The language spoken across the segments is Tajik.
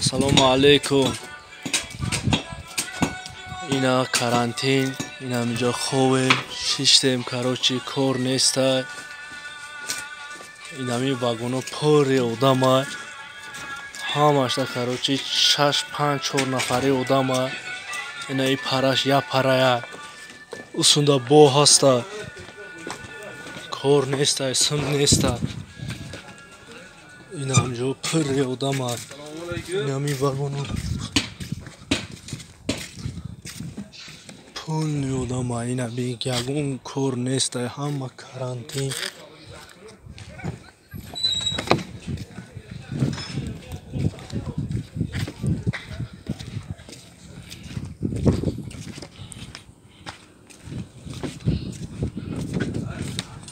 Ассалому алайкум. Ина карантин, ина инҷо ховем, шиштем, короче, кор нестай. Инами вагоно пурри одамай. Ҳамашда, короче, 6, 5, 4 нафари одамай. Ина и параш я парая. Усунда бо ҳаста. Кор нестай, сим нестай. Ина ҳамҷо пурри одамай. Инами вагоно пулни одамай. Ина ягон кор нестай, ҳама карантин.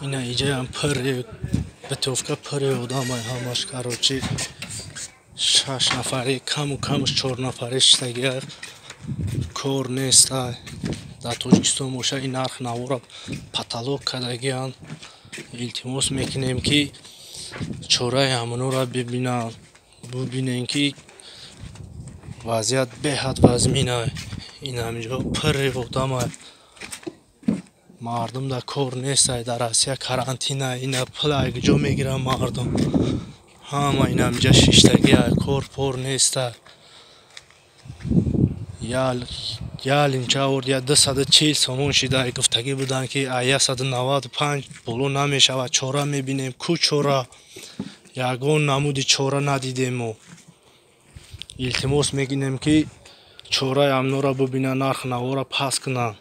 Ина иҷаям пурри битовка пурри одамай, ҳамаш, короче, 6 нафари, каму камаш 4 нафари шиштагиай. Кор нестай. Дар Тоҷикистон боша ин нарх навора паталог кардагианд. Илтимос мекунем, ки чораи ҳамонора бибинанд, бубинем, ки вазъият беҳад вазминай. Ин ҳаминҷо пурри одамай. Мардум дар кор нестай, дар Россия карантинай. Ина пул ай куҷо мегиранд мардум? Ҳама ин ҳаминҷа шиштагиай, кор пор нестай. Я лимча овард, я 240 сомон шида. Гуфтагӣ буданд, ки ай 195 боло намешавад. Чора мебинем, ку чора? Ягон намуди чора надидем мо. Илтимос мекунем, ки чораи амнора бубинанд, нарх навора паст кунанд.